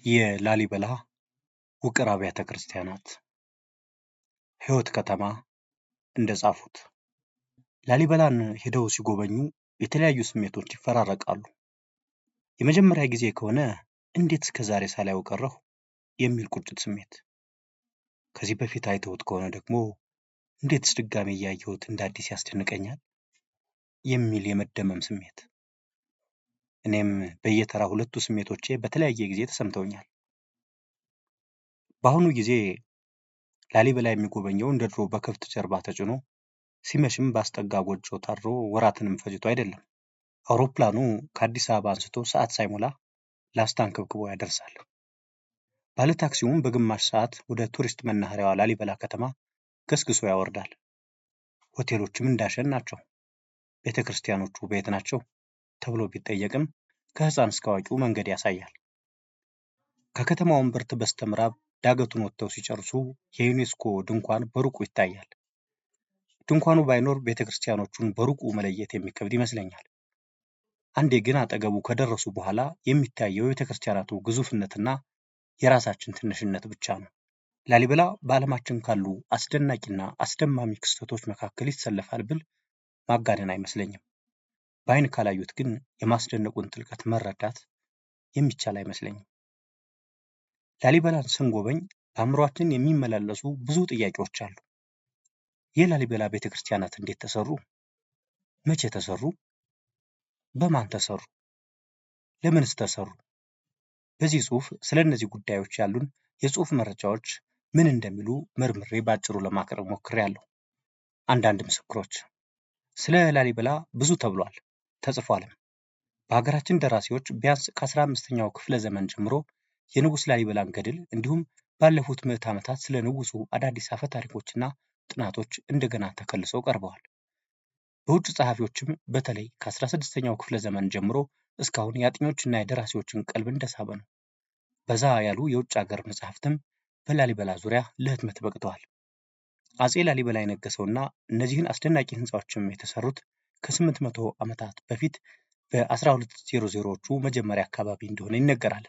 የላሊበላ ውቅር አብያተ ክርስቲያናት ሕይወት ከተማ እንደጻፉት ላሊበላን ሄደው ሲጎበኙ የተለያዩ ስሜቶች ይፈራረቃሉ። የመጀመሪያ ጊዜ ከሆነ እንዴት እስከ ዛሬ ሳላየው ቀረሁ የሚል ቁጭት ስሜት፣ ከዚህ በፊት አይተውት ከሆነ ደግሞ እንዴትስ ድጋሜ እያየሁት እንደ አዲስ ያስደንቀኛል የሚል የመደመም ስሜት። እኔም በየተራ ሁለቱ ስሜቶቼ በተለያየ ጊዜ ተሰምተውኛል። በአሁኑ ጊዜ ላሊበላ የሚጎበኘው እንደ ድሮ በከብት ጀርባ ተጭኖ ሲመሽም ባስጠጋ ጎጆ ታድሮ ወራትንም ፈጅቶ አይደለም። አውሮፕላኑ ከአዲስ አበባ አንስቶ ሰዓት ሳይሞላ ላስታ አንከብክቦ ያደርሳል። ባለታክሲውም በግማሽ ሰዓት ወደ ቱሪስት መናኸሪያዋ ላሊበላ ከተማ ገስግሶ ያወርዳል። ሆቴሎችም እንዳሸን ናቸው። ቤተ ክርስቲያኖቹ በየት ናቸው ተብሎ ቢጠየቅም ከሕፃን እስከ አዋቂው መንገድ ያሳያል። ከከተማው እምብርት በስተምዕራብ ዳገቱን ወጥተው ሲጨርሱ የዩኔስኮ ድንኳን በሩቁ ይታያል። ድንኳኑ ባይኖር ቤተ ክርስቲያኖቹን በሩቁ መለየት የሚከብድ ይመስለኛል። አንዴ ግን አጠገቡ ከደረሱ በኋላ የሚታየው የቤተ ክርስቲያናቱ ግዙፍነትና የራሳችን ትንሽነት ብቻ ነው። ላሊበላ በዓለማችን ካሉ አስደናቂና አስደማሚ ክስተቶች መካከል ይሰለፋል ብል ማጋነን አይመስለኝም። በአይን ካላዩት ግን የማስደነቁን ጥልቀት መረዳት የሚቻል አይመስለኝም። ላሊበላን ስንጎበኝ በአእምሯችን የሚመላለሱ ብዙ ጥያቄዎች አሉ። የላሊበላ ቤተ ክርስቲያናት እንዴት ተሰሩ? መቼ ተሰሩ? በማን ተሰሩ? ለምንስ ተሰሩ? በዚህ ጽሑፍ ስለ እነዚህ ጉዳዮች ያሉን የጽሑፍ መረጃዎች ምን እንደሚሉ መርምሬ በአጭሩ ለማቅረብ ሞክሬያለሁ። አንዳንድ ምስክሮች። ስለ ላሊበላ ብዙ ተብሏል ተጽፏልም። በሀገራችን ደራሲዎች ቢያንስ ከ15ኛው ክፍለ ዘመን ጀምሮ የንጉሥ ላሊበላን ገድል እንዲሁም ባለፉት ምዕት ዓመታት ስለ ንጉሱ አዳዲስ አፈ ታሪኮችና ጥናቶች እንደገና ተከልሰው ቀርበዋል። በውጭ ጸሐፊዎችም በተለይ ከ16ኛው ክፍለ ዘመን ጀምሮ እስካሁን የአጥኚዎችና የደራሲዎችን ቀልብ እንደሳበ ነው። በዛ ያሉ የውጭ ሀገር መጽሐፍትም በላሊበላ ዙሪያ ለህትመት በቅተዋል። አጼ ላሊበላ የነገሰውና እነዚህን አስደናቂ ህንፃዎችም የተሰሩት ከ800 ዓመታት በፊት በ1200ዎቹ መጀመሪያ አካባቢ እንደሆነ ይነገራል።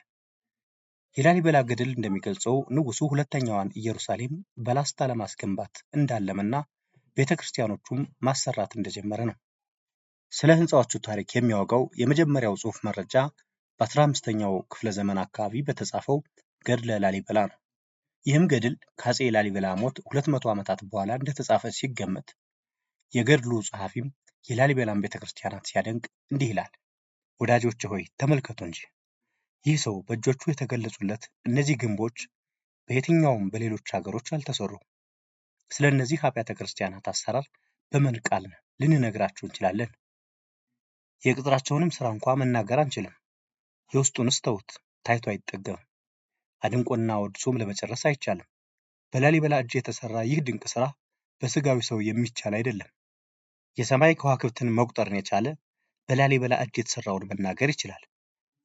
የላሊበላ ገድል እንደሚገልጸው ንጉሱ ሁለተኛዋን ኢየሩሳሌም በላስታ ለማስገንባት እንዳለመና ቤተ ክርስቲያኖቹም ማሰራት እንደጀመረ ነው። ስለ ህንፃዎቹ ታሪክ የሚያወጋው የመጀመሪያው ጽሑፍ መረጃ በ15ኛው ክፍለ ዘመን አካባቢ በተጻፈው ገድለ ላሊበላ ነው። ይህም ገድል ከአጼ ላሊበላ ሞት 200 ዓመታት በኋላ እንደተጻፈ ሲገመት፣ የገድሉ ጸሐፊም የላሊበላን ቤተ ክርስቲያናት ሲያደንቅ እንዲህ ይላል። ወዳጆች ሆይ ተመልከቱ እንጂ ይህ ሰው በእጆቹ የተገለጹለት እነዚህ ግንቦች በየትኛውም በሌሎች ሀገሮች አልተሰሩም። ስለ እነዚህ አብያተ ክርስቲያናት አሰራር በምን ቃል ልንነግራችሁ እንችላለን? የቅጥራቸውንም ስራ እንኳ መናገር አንችልም። የውስጡንስ ተውት፣ ታይቶ አይጠገብም። አድንቆና ወድሶም ለመጨረስ አይቻልም። በላሊበላ እጅ የተሰራ ይህ ድንቅ ስራ በስጋዊ ሰው የሚቻል አይደለም። የሰማይ ከዋክብትን መቁጠርን የቻለ በላሊበላ እጅ የተሰራውን መናገር ይችላል።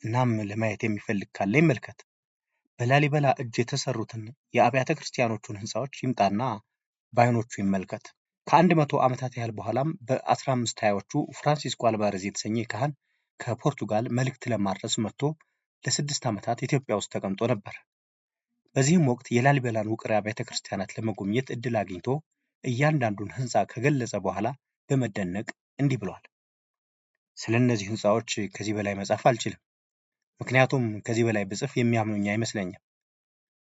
እናም ለማየት የሚፈልግ ካለ ይመልከት። በላሊበላ እጅ የተሰሩትን የአብያተ ክርስቲያኖቹን ህንፃዎች ይምጣና በአይኖቹ ይመልከት። ከ100 ዓመታት ያህል በኋላም በ1520ዎቹ ፍራንሲስኮ አልቫሬዝ የተሰኘ ካህን ከፖርቱጋል መልእክት ለማድረስ መጥቶ ለ6 ዓመታት ኢትዮጵያ ውስጥ ተቀምጦ ነበር። በዚህም ወቅት የላሊበላን ውቅር አብያተ ክርስቲያናት ለመጎብኘት እድል አግኝቶ እያንዳንዱን ህንፃ ከገለጸ በኋላ በመደነቅ እንዲህ ብሏል። ስለ እነዚህ ህንፃዎች ከዚህ በላይ መጻፍ አልችልም። ምክንያቱም ከዚህ በላይ ብጽፍ የሚያምኑኝ አይመስለኝም።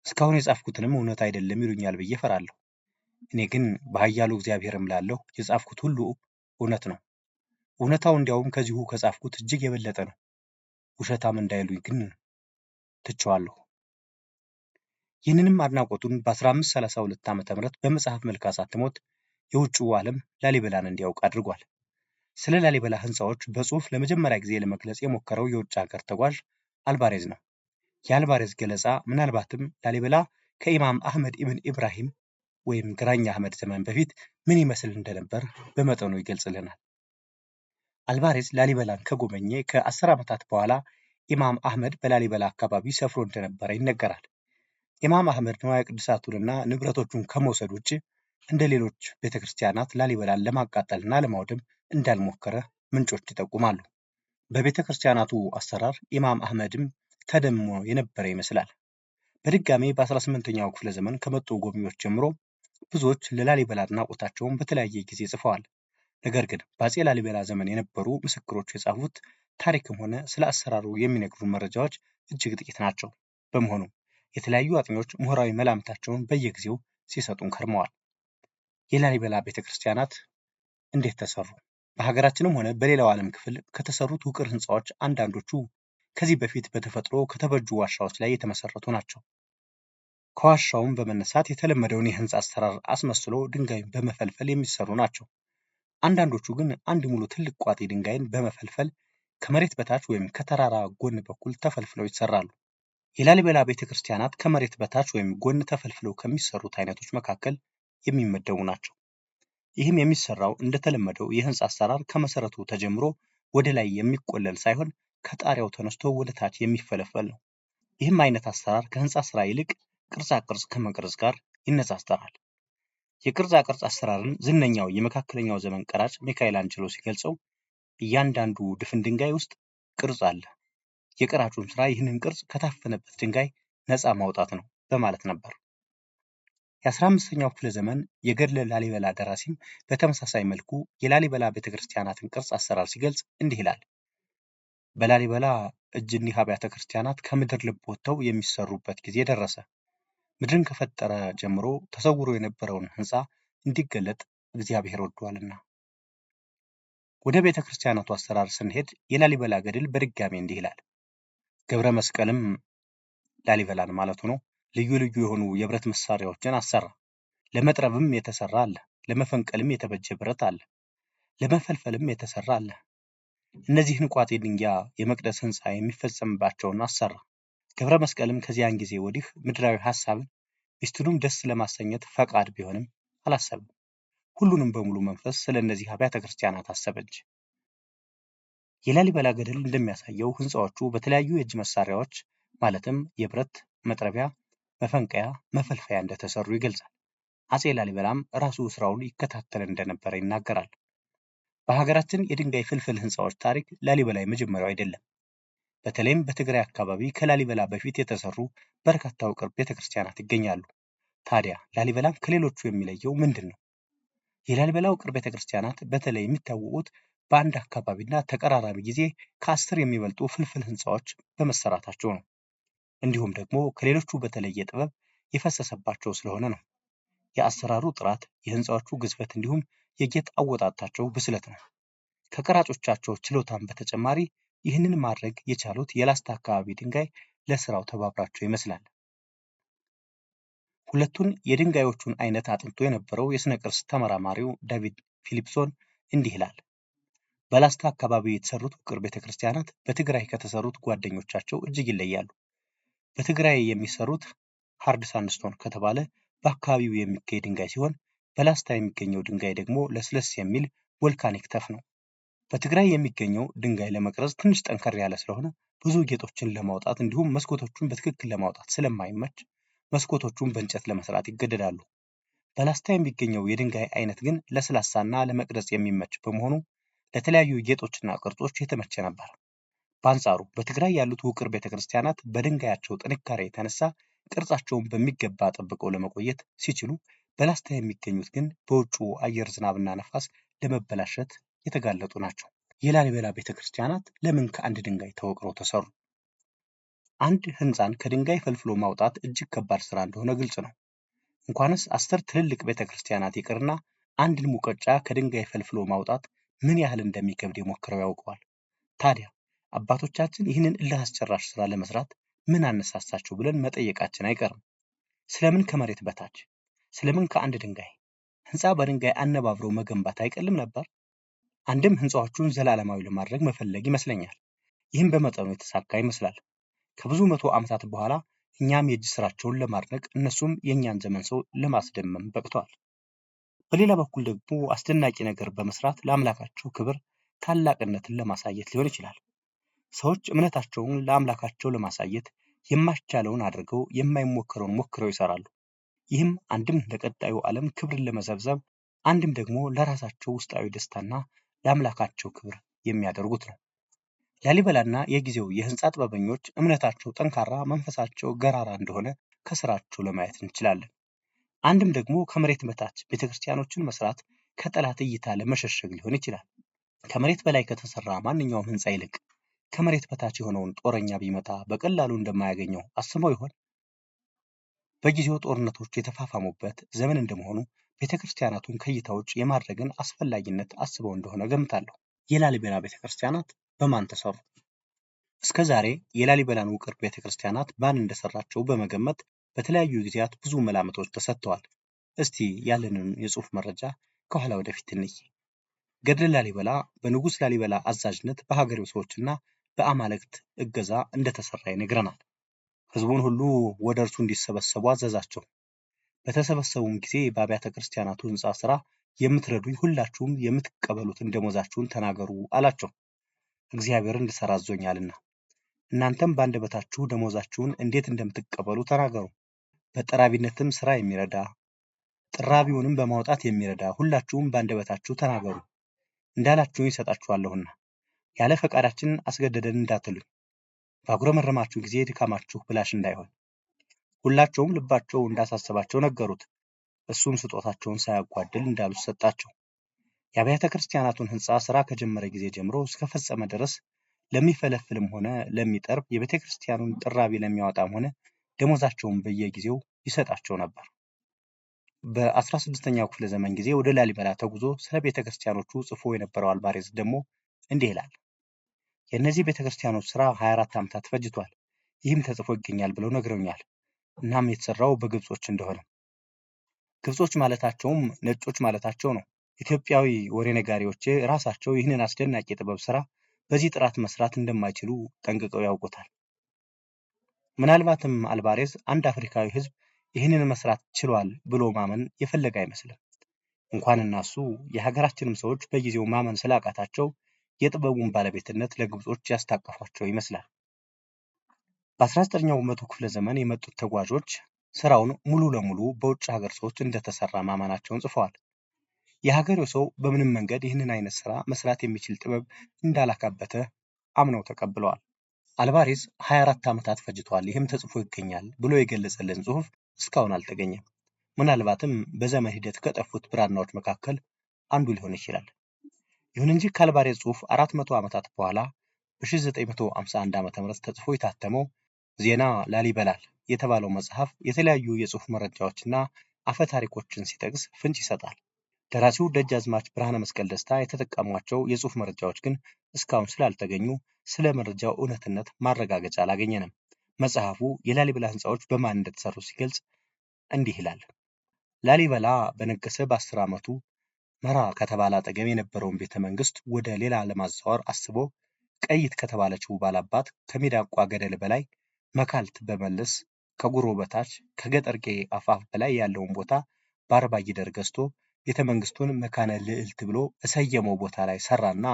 እስካሁን የጻፍኩትንም እውነት አይደለም ይሉኛል ብዬ እፈራለሁ። እኔ ግን በኃያሉ እግዚአብሔር እምላለሁ የጻፍኩት ሁሉ እውነት ነው። እውነታው እንዲያውም ከዚሁ ከጻፍኩት እጅግ የበለጠ ነው። ውሸታም እንዳይሉኝ ግን ትቼዋለሁ። ይህንንም አድናቆቱን በ1532 ዓ.ም በመጽሐፍ መልክ አሳትሞት የውጭው ዓለም ላሊበላን እንዲያውቅ አድርጓል። ስለ ላሊበላ ህንፃዎች በጽሑፍ ለመጀመሪያ ጊዜ ለመግለጽ የሞከረው የውጭ ሀገር ተጓዥ አልቫሬዝ ነው። የአልቫሬዝ ገለጻ ምናልባትም ላሊበላ ከኢማም አህመድ ኢብን ኢብራሂም ወይም ግራኝ አህመድ ዘመን በፊት ምን ይመስል እንደነበር በመጠኑ ይገልጽልናል። አልቫሬዝ ላሊበላን ከጎበኘ ከ10 ዓመታት በኋላ ኢማም አህመድ በላሊበላ አካባቢ ሰፍሮ እንደነበረ ይነገራል። ኢማም አህመድ ንዋየ ቅድሳቱንና ንብረቶቹን ከመውሰድ ውጭ እንደ ሌሎች ቤተክርስቲያናት ላሊበላን ለማቃጠልና ለማውደም እንዳልሞከረ ምንጮች ይጠቁማሉ። በቤተ ክርስቲያናቱ አሰራር ኢማም አህመድም ተደምሞ የነበረ ይመስላል። በድጋሜ በ18ኛው ክፍለ ዘመን ከመጡ ጎብኚዎች ጀምሮ ብዙዎች ለላሊበላ አድናቆታቸውን በተለያየ ጊዜ ጽፈዋል። ነገር ግን በአፄ ላሊበላ ዘመን የነበሩ ምስክሮች የጻፉት ታሪክም ሆነ ስለ አሰራሩ የሚነግሩ መረጃዎች እጅግ ጥቂት ናቸው። በመሆኑም የተለያዩ አጥኚዎች ምሁራዊ መላምታቸውን በየጊዜው ሲሰጡን ከርመዋል። የላሊበላ ቤተክርስቲያናት እንዴት ተሰሩ? በሀገራችንም ሆነ በሌላው ዓለም ክፍል ከተሰሩት ውቅር ህንፃዎች አንዳንዶቹ ከዚህ በፊት በተፈጥሮ ከተበጁ ዋሻዎች ላይ የተመሰረቱ ናቸው። ከዋሻውም በመነሳት የተለመደውን የህንፃ አሰራር አስመስሎ ድንጋይን በመፈልፈል የሚሰሩ ናቸው። አንዳንዶቹ ግን አንድ ሙሉ ትልቅ ቋጤ ድንጋይን በመፈልፈል ከመሬት በታች ወይም ከተራራ ጎን በኩል ተፈልፍለው ይሰራሉ። የላሊበላ ቤተክርስቲያናት ከመሬት በታች ወይም ጎን ተፈልፍለው ከሚሰሩት አይነቶች መካከል የሚመደቡ ናቸው። ይህም የሚሰራው እንደተለመደው የህንፃ አሰራር ከመሰረቱ ተጀምሮ ወደ ላይ የሚቆለል ሳይሆን ከጣሪያው ተነስቶ ወደ ታች የሚፈለፈል ነው። ይህም አይነት አሰራር ከህንፃ ስራ ይልቅ ቅርጻ ቅርጽ ከመቅረጽ ጋር ይነጻጸራል። የቅርጻ ቅርጽ አሰራርን ዝነኛው የመካከለኛው ዘመን ቀራጭ ሚካኤል አንጀሎ ሲገልጸው እያንዳንዱ ድፍን ድንጋይ ውስጥ ቅርጽ አለ፣ የቀራጩም ስራ ይህንን ቅርጽ ከታፈነበት ድንጋይ ነፃ ማውጣት ነው በማለት ነበር። የ15ኛው ክፍለ ዘመን የገድለ ላሊበላ ደራሲም በተመሳሳይ መልኩ የላሊበላ ቤተክርስቲያናትን ቅርጽ አሰራር ሲገልጽ እንዲህ ይላል። በላሊበላ እጅ እኒህ አብያተ ክርስቲያናት ከምድር ልብ ወጥተው የሚሰሩበት ጊዜ ደረሰ። ምድርን ከፈጠረ ጀምሮ ተሰውሮ የነበረውን ሕንፃ እንዲገለጥ እግዚአብሔር ወዷልና። ወደ ቤተ ክርስቲያናቱ አሰራር ስንሄድ የላሊበላ ገድል በድጋሚ እንዲህ ይላል። ገብረ መስቀልም ላሊበላን ማለቱ ነው። ልዩ ልዩ የሆኑ የብረት መሳሪያዎችን አሰራ። ለመጥረብም የተሰራ አለ፣ ለመፈንቀልም የተበጀ ብረት አለ፣ ለመፈልፈልም የተሰራ አለ። እነዚህን ቋጤ ድንጋይ የመቅደስ ሕንፃ የሚፈጸምባቸውን አሰራ። ገብረ መስቀልም ከዚያን ጊዜ ወዲህ ምድራዊ ሐሳብን ሚስቱንም ደስ ለማሰኘት ፈቃድ ቢሆንም አላሰብም። ሁሉንም በሙሉ መንፈስ ስለ እነዚህ አብያተ ክርስቲያናት አሰበ እንጂ። የላሊበላ ገድል እንደሚያሳየው ሕንፃዎቹ በተለያዩ የእጅ መሳሪያዎች ማለትም የብረት መጥረቢያ፣ መፈንቀያ፣ መፈልፈያ እንደተሰሩ ይገልጻል። አፄ ላሊበላም ራሱ ስራውን ይከታተል እንደነበረ ይናገራል። በሀገራችን የድንጋይ ፍልፍል ሕንፃዎች ታሪክ ላሊበላ የመጀመሪያው አይደለም። በተለይም በትግራይ አካባቢ ከላሊበላ በፊት የተሰሩ በርካታ ውቅር ቤተክርስቲያናት ይገኛሉ። ታዲያ ላሊበላን ከሌሎቹ የሚለየው ምንድን ነው? የላሊበላ ውቅር ቤተክርስቲያናት በተለይ የሚታወቁት በአንድ አካባቢና ተቀራራቢ ጊዜ ከ10 የሚበልጡ ፍልፍል ሕንፃዎች በመሰራታቸው ነው። እንዲሁም ደግሞ ከሌሎቹ በተለየ ጥበብ የፈሰሰባቸው ስለሆነ ነው። የአሰራሩ ጥራት፣ የሕንፃዎቹ ግዝፈት እንዲሁም የጌጥ አወጣጣቸው ብስለት ነው። ከቀራጮቻቸው ችሎታም በተጨማሪ ይህንን ማድረግ የቻሉት የላስታ አካባቢ ድንጋይ ለስራው ተባብራቸው ይመስላል። ሁለቱን የድንጋዮቹን አይነት አጥንቶ የነበረው የስነ ቅርስ ተመራማሪው ዳቪድ ፊሊፕሶን እንዲህ ይላል። በላስታ አካባቢ የተሰሩት ውቅር ቤተክርስቲያናት በትግራይ ከተሰሩት ጓደኞቻቸው እጅግ ይለያሉ። በትግራይ የሚሰሩት hard sandstone ከተባለ በአካባቢው የሚገኝ ድንጋይ ሲሆን በላስታ የሚገኘው ድንጋይ ደግሞ ለስለስ የሚል volcanic tuff ነው። በትግራይ የሚገኘው ድንጋይ ለመቅረጽ ትንሽ ጠንከር ያለ ስለሆነ ብዙ ጌጦችን ለማውጣት እንዲሁም መስኮቶቹን በትክክል ለማውጣት ስለማይመች መስኮቶቹን በእንጨት ለመስራት ይገደዳሉ። በላስታ የሚገኘው የድንጋይ አይነት ግን ለስላሳና ለመቅረጽ የሚመች በመሆኑ ለተለያዩ ጌጦችና ቅርጾች የተመቸ ነበር። በአንጻሩ በትግራይ ያሉት ውቅር ቤተክርስቲያናት በድንጋያቸው ጥንካሬ የተነሳ ቅርጻቸውን በሚገባ ጠብቀው ለመቆየት ሲችሉ፣ በላስታ የሚገኙት ግን በውጩ አየር ዝናብና ነፋስ ለመበላሸት የተጋለጡ ናቸው። የላሊበላ ቤተክርስቲያናት ለምን ከአንድ ድንጋይ ተወቅረው ተሰሩ? አንድ ሕንፃን ከድንጋይ ፈልፍሎ ማውጣት እጅግ ከባድ ስራ እንደሆነ ግልጽ ነው። እንኳንስ 10 ትልልቅ ቤተክርስቲያናት ይቅርና አንድን ሙቀጫ ከድንጋይ ፈልፍሎ ማውጣት ምን ያህል እንደሚከብድ የሞከረው ያውቀዋል። ታዲያ አባቶቻችን ይህንን እልህ አስጨራሽ ስራ ለመስራት ምን አነሳሳቸው ብለን መጠየቃችን አይቀርም። ስለምን ከመሬት በታች፣ ስለምን ከአንድ ድንጋይ? ሕንፃ በድንጋይ አነባብሮ መገንባት አይቀልም ነበር? አንድም ሕንፃዎቹን ዘላለማዊ ለማድረግ መፈለግ ይመስለኛል። ይህም በመጠኑ የተሳካ ይመስላል። ከብዙ መቶ ዓመታት በኋላ እኛም የእጅ ስራቸውን ለማድነቅ እነሱም የእኛን ዘመን ሰው ለማስደመም በቅተዋል። በሌላ በኩል ደግሞ አስደናቂ ነገር በመስራት ለአምላካቸው ክብር ታላቅነትን ለማሳየት ሊሆን ይችላል። ሰዎች እምነታቸውን ለአምላካቸው ለማሳየት የማይቻለውን አድርገው የማይሞከረውን ሞክረው ይሰራሉ። ይህም አንድም ለቀጣዩ ዓለም ክብርን ለመሰብሰብ፣ አንድም ደግሞ ለራሳቸው ውስጣዊ ደስታና ለአምላካቸው ክብር የሚያደርጉት ነው። ላሊበላና የጊዜው የህንፃ ጥበበኞች እምነታቸው ጠንካራ፣ መንፈሳቸው ገራራ እንደሆነ ከስራቸው ለማየት እንችላለን። አንድም ደግሞ ከመሬት በታች ቤተክርስቲያኖችን መስራት ከጠላት እይታ ለመሸሸግ ሊሆን ይችላል። ከመሬት በላይ ከተሰራ ማንኛውም ህንፃ ይልቅ ከመሬት በታች የሆነውን ጦረኛ ቢመጣ በቀላሉ እንደማያገኘው አስበው ይሆን? በጊዜው ጦርነቶች የተፋፋሙበት ዘመን እንደመሆኑ ቤተክርስቲያናቱን ከእይታ ውጭ የማድረግን አስፈላጊነት አስበው እንደሆነ ገምታለሁ። የላሊበላ ቤተክርስቲያናት በማን ተሰሩ? እስከ ዛሬ የላሊበላን ውቅር ቤተክርስቲያናት ማን እንደሰራቸው በመገመት በተለያዩ ጊዜያት ብዙ መላምቶች ተሰጥተዋል። እስቲ ያለንን የጽሁፍ መረጃ ከኋላ ወደፊት እንይ። ገድለ ላሊበላ በንጉሥ ላሊበላ አዛዥነት በሀገሬው ሰዎችና በአማልክት እገዛ እንደተሰራ ይነግረናል። ህዝቡን ሁሉ ወደ እርሱ እንዲሰበሰቡ አዘዛቸው። በተሰበሰቡም ጊዜ በአብያተ ክርስቲያናቱ ህንፃ ስራ የምትረዱኝ ሁላችሁም የምትቀበሉትን ደሞዛችሁን ተናገሩ አላቸው። እግዚአብሔር እንድሠራ አዞኛልና እናንተም በአንደበታችሁ ደሞዛችሁን እንዴት እንደምትቀበሉ ተናገሩ። በጠራቢነትም ስራ የሚረዳ ጥራቢውንም በማውጣት የሚረዳ ሁላችሁም በአንደበታችሁ ተናገሩ፣ እንዳላችሁኝ እሰጣችኋለሁና ያለ ፈቃዳችን አስገደደን እንዳትሉኝ፣ ባጉረመረማችሁ ጊዜ ድካማችሁ ብላሽ እንዳይሆን። ሁላቸውም ልባቸው እንዳሳሰባቸው ነገሩት። እሱም ስጦታቸውን ሳያጓድል እንዳሉት ሰጣቸው። የአብያተ ክርስቲያናቱን ህንፃ ስራ ከጀመረ ጊዜ ጀምሮ እስከፈጸመ ድረስ ለሚፈለፍልም ሆነ ለሚጠርብ የቤተ ክርስቲያኑን ጥራቢ ለሚያወጣም ሆነ ደሞዛቸውን በየጊዜው ይሰጣቸው ነበር። በ16ኛው ክፍለ ዘመን ጊዜ ወደ ላሊበላ ተጉዞ ስለ ቤተ ክርስቲያኖቹ ጽፎ የነበረው አልቫሬዝ ደግሞ እንዲህ ይላል። የእነዚህ ቤተ ክርስቲያኖች ስራ 24 ዓመታት ፈጅቷል። ይህም ተጽፎ ይገኛል ብለው ነግረውኛል። እናም የተሰራው በግብጾች እንደሆነ ግብጾች ማለታቸውም ነጮች ማለታቸው ነው። ኢትዮጵያዊ ወሬ ነጋሪዎቼ ራሳቸው ይህንን አስደናቂ የጥበብ ስራ በዚህ ጥራት መስራት እንደማይችሉ ጠንቅቀው ያውቁታል። ምናልባትም አልቫሬዝ አንድ አፍሪካዊ ህዝብ ይህንን መስራት ችሏል ብሎ ማመን የፈለገ አይመስልም። እንኳን እነሱ የሀገራችንም ሰዎች በጊዜው ማመን ስላቃታቸው የጥበቡን ባለቤትነት ለግብጾች ያስታቀፏቸው ይመስላል። በ19ኛው መቶ ክፍለ ዘመን የመጡት ተጓዦች ስራውን ሙሉ ለሙሉ በውጭ ሀገር ሰዎች እንደተሰራ ማመናቸውን ጽፈዋል። የሀገሬው ሰው በምንም መንገድ ይህንን አይነት ስራ መስራት የሚችል ጥበብ እንዳላካበተ አምነው ተቀብለዋል። አልቫሬዝ 24 ዓመታት ፈጅቷል፣ ይህም ተጽፎ ይገኛል ብሎ የገለጸልን ጽሑፍ እስካሁን አልተገኘም። ምናልባትም በዘመን ሂደት ከጠፉት ብራናዎች መካከል አንዱ ሊሆን ይችላል። ይሁን እንጂ ከአልቫሬዝ ጽሑፍ 400 ዓመታት በኋላ በ1951 ዓ.ም ተጽፎ የታተመው ዜና ላሊበላል የተባለው መጽሐፍ የተለያዩ የጽሑፍ መረጃዎችና አፈ ታሪኮችን ሲጠቅስ ፍንጭ ይሰጣል። ደራሲው ደጃዝማች ብርሃነ መስቀል ደስታ የተጠቀሟቸው የጽሑፍ መረጃዎች ግን እስካሁን ስላልተገኙ ስለ መረጃው እውነትነት ማረጋገጫ አላገኘንም። መጽሐፉ የላሊበላ ሕንፃዎች በማን እንደተሰሩ ሲገልጽ እንዲህ ይላል። ላሊበላ በነገሰ በ10 ዓመቱ መራ ከተባለ አጠገብ የነበረውን ቤተ መንግስት ወደ ሌላ ለማዛወር አስቦ ቀይት ከተባለችው ባላባት ከሚዳቋ ገደል በላይ መካልት በመለስ ከጉሮ በታች ከገጠርጌ አፋፍ በላይ ያለውን ቦታ በ40 ጊደር ገዝቶ ቤተ መንግስቱን መካነ ልዕልት ብሎ እሰየመው ቦታ ላይ ሰራና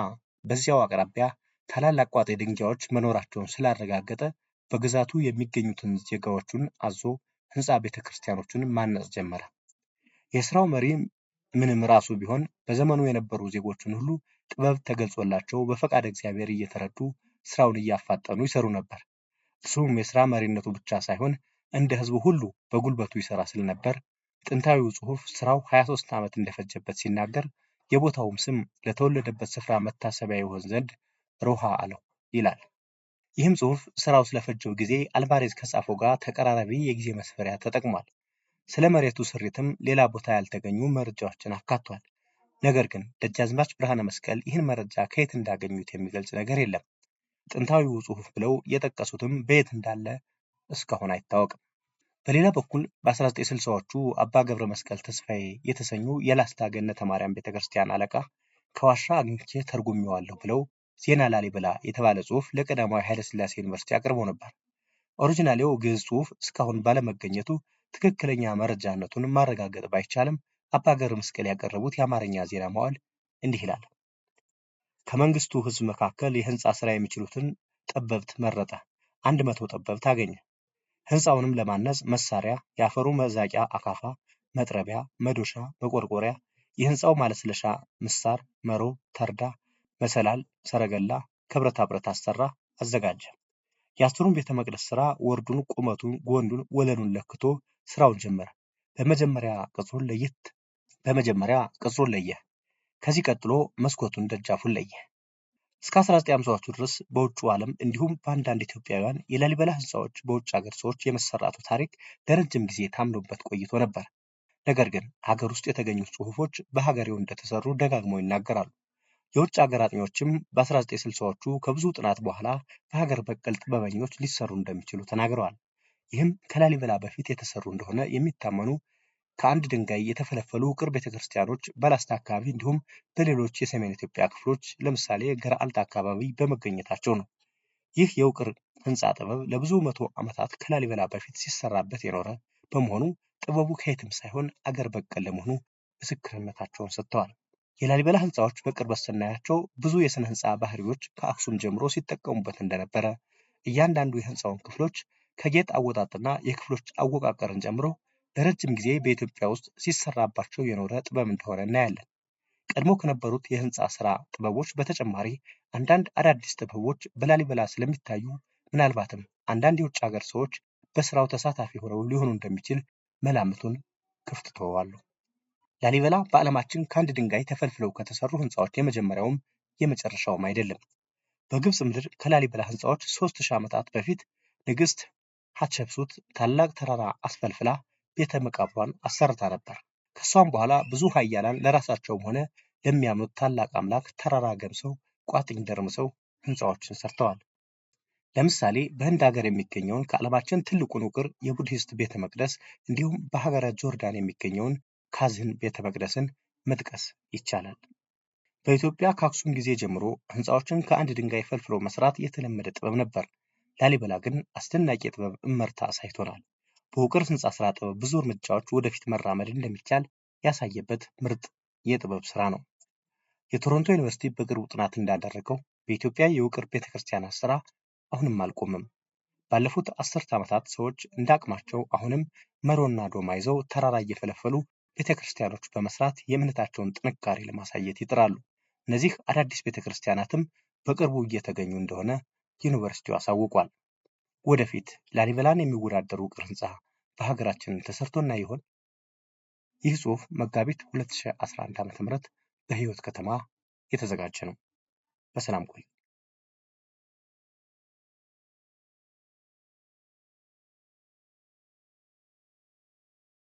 በዚያው አቅራቢያ ታላላቅ ቋጤ ድንጋዮች መኖራቸውን ስላረጋገጠ በግዛቱ የሚገኙትን ዜጋዎቹን አዞ ህንፃ ቤተ ክርስቲያኖቹን ማነጽ ጀመረ። የስራው መሪ ምንም ራሱ ቢሆን በዘመኑ የነበሩ ዜጎችን ሁሉ ጥበብ ተገልጾላቸው በፈቃደ እግዚአብሔር እየተረዱ ስራውን እያፋጠኑ ይሰሩ ነበር። እርሱም የስራ መሪነቱ ብቻ ሳይሆን እንደ ህዝቡ ሁሉ በጉልበቱ ይሰራ ስለነበር ጥንታዊው ጽሑፍ ስራው 23 ዓመት እንደፈጀበት ሲናገር የቦታውም ስም ለተወለደበት ስፍራ መታሰቢያ ይሆን ዘንድ ሮሃ አለው ይላል። ይህም ጽሑፍ ስራው ስለፈጀው ጊዜ አልቫሬዝ ከጻፈው ጋር ተቀራራቢ የጊዜ መስፈሪያ ተጠቅሟል። ስለ መሬቱ ስሪትም ሌላ ቦታ ያልተገኙ መረጃዎችን አካቷል። ነገር ግን ደጃዝማች ብርሃነ መስቀል ይህን መረጃ ከየት እንዳገኙት የሚገልጽ ነገር የለም። ጥንታዊው ጽሑፍ ብለው የጠቀሱትም በየት እንዳለ እስካሁን አይታወቅም። በሌላ በኩል በ1960ዎቹ አባ ገብረ መስቀል ተስፋዬ የተሰኙ የላስታ ገነተ ማርያም ቤተክርስቲያን አለቃ ከዋሻ አግኝቼ ተርጉሜዋለሁ ብለው ዜና ላሊበላ የተባለ ጽሑፍ ለቀዳማዊ ኃይለሥላሴ ዩኒቨርሲቲ አቅርቦ ነበር። ኦሪጂናሌው ግዕዝ ጽሑፍ እስካሁን ባለመገኘቱ ትክክለኛ መረጃነቱን ማረጋገጥ ባይቻልም አባ ገብረ መስቀል ያቀረቡት የአማርኛ ዜና መዋዕል እንዲህ ይላል። ከመንግስቱ ሕዝብ መካከል የህንፃ ስራ የሚችሉትን ጠበብት መረጠ። 100 ጠበብት አገኘ። ህንፃውንም ለማነጽ መሳሪያ፣ የአፈሩ መዛቂያ አካፋ፣ መጥረቢያ፣ መዶሻ፣ መቆርቆሪያ፣ የህንፃው ማለስለሻ ምሳር፣ መሮ፣ ተርዳ፣ መሰላል፣ ሰረገላ፣ ከብረታ ብረት አሰራ፣ አዘጋጀ። የአስሩን ቤተ መቅደስ ስራ ወርዱን፣ ቁመቱን፣ ጎንዱን፣ ወለሉን ለክቶ ስራውን ጀመረ። በመጀመሪያ ቅጽሩን ለየ። ከዚህ ቀጥሎ መስኮቱን፣ ደጃፉን ለየ። እስከ 1950ዎቹ ድረስ በውጭው ዓለም እንዲሁም በአንዳንድ ኢትዮጵያውያን የላሊበላ ህንፃዎች በውጭ ሀገር ሰዎች የመሰራቱ ታሪክ ለረጅም ጊዜ ታምኖበት ቆይቶ ነበር። ነገር ግን ሀገር ውስጥ የተገኙት ጽሑፎች በሀገሬው እንደተሰሩ ደጋግመው ይናገራሉ። የውጭ ሀገር አጥኚዎችም በ1960ዎቹ ከብዙ ጥናት በኋላ በሀገር በቀል ጥበበኞች ሊሰሩ እንደሚችሉ ተናግረዋል። ይህም ከላሊበላ በፊት የተሰሩ እንደሆነ የሚታመኑ ከአንድ ድንጋይ የተፈለፈሉ ውቅር ቤተክርስቲያኖች በላስታ አካባቢ እንዲሁም በሌሎች የሰሜን ኢትዮጵያ ክፍሎች ለምሳሌ ገርአልታ አካባቢ በመገኘታቸው ነው። ይህ የውቅር ህንፃ ጥበብ ለብዙ መቶ ዓመታት ከላሊበላ በፊት ሲሰራበት የኖረ በመሆኑ ጥበቡ ከየትም ሳይሆን አገር በቀል ለመሆኑ ምስክርነታቸውን ሰጥተዋል። የላሊበላ ህንፃዎች በቅርበት ስናያቸው ብዙ የስነ ህንፃ ባህሪዎች ከአክሱም ጀምሮ ሲጠቀሙበት እንደነበረ፣ እያንዳንዱ የህንፃውን ክፍሎች ከጌጥ አወጣጥና የክፍሎች አወቃቀርን ጨምሮ ለረጅም ጊዜ በኢትዮጵያ ውስጥ ሲሰራባቸው የኖረ ጥበብ እንደሆነ እናያለን። ቀድሞ ከነበሩት የህንፃ ስራ ጥበቦች በተጨማሪ አንዳንድ አዳዲስ ጥበቦች በላሊበላ ስለሚታዩ ምናልባትም አንዳንድ የውጭ ሀገር ሰዎች በስራው ተሳታፊ ሆነው ሊሆኑ እንደሚችል መላምቱን ክፍት ተወዋሉ። ላሊበላ በዓለማችን ከአንድ ድንጋይ ተፈልፍለው ከተሰሩ ህንፃዎች የመጀመሪያውም የመጨረሻውም አይደለም። በግብፅ ምድር ከላሊበላ ህንፃዎች 3000 ዓመታት በፊት ንግስት ሐትሸፕሱት ታላቅ ተራራ አስፈልፍላ ቤተ መቃብሯን አሰርታ ነበር። ከሷም በኋላ ብዙ ሀያላን ለራሳቸውም ሆነ ለሚያምኑት ታላቅ አምላክ ተራራ ገምሰው ቋጥኝ ደርምሰው ህንፃዎችን ሰርተዋል። ለምሳሌ በህንድ ሀገር የሚገኘውን ከዓለማችን ትልቁን ውቅር የቡድሂስት ቤተ መቅደስ እንዲሁም በሀገረ ጆርዳን የሚገኘውን ካዝህን ቤተ መቅደስን መጥቀስ ይቻላል። በኢትዮጵያ ከአክሱም ጊዜ ጀምሮ ህንፃዎችን ከአንድ ድንጋይ ፈልፍሎ መስራት የተለመደ ጥበብ ነበር። ላሊበላ ግን አስደናቂ የጥበብ እመርታ አሳይቶናል። በውቅር ህንፃ ስራ ጥበብ ብዙ እርምጃዎች ወደፊት መራመድ እንደሚቻል ያሳየበት ምርጥ የጥበብ ስራ ነው። የቶሮንቶ ዩኒቨርሲቲ በቅርቡ ጥናት እንዳደረገው በኢትዮጵያ የውቅር ቤተክርስቲያናት ስራ አሁንም አልቆመም። ባለፉት 10 ዓመታት ሰዎች እንዳቅማቸው አሁንም መሮና ዶማ ይዘው ተራራ እየፈለፈሉ ቤተክርስቲያኖች በመስራት የእምነታቸውን ጥንካሬ ለማሳየት ይጥራሉ። እነዚህ አዳዲስ ቤተክርስቲያናትም በቅርቡ እየተገኙ እንደሆነ ዩኒቨርሲቲው አሳውቋል። ወደፊት ላሊበላን የሚወዳደሩ ውቅር ህንፃ በሀገራችን ተሰርቶ እናይ ይሆን? ይህ ጽሑፍ መጋቢት 2011 ዓ.ም በህይወት ከተማ የተዘጋጀ ነው። በሰላም ቆዩ።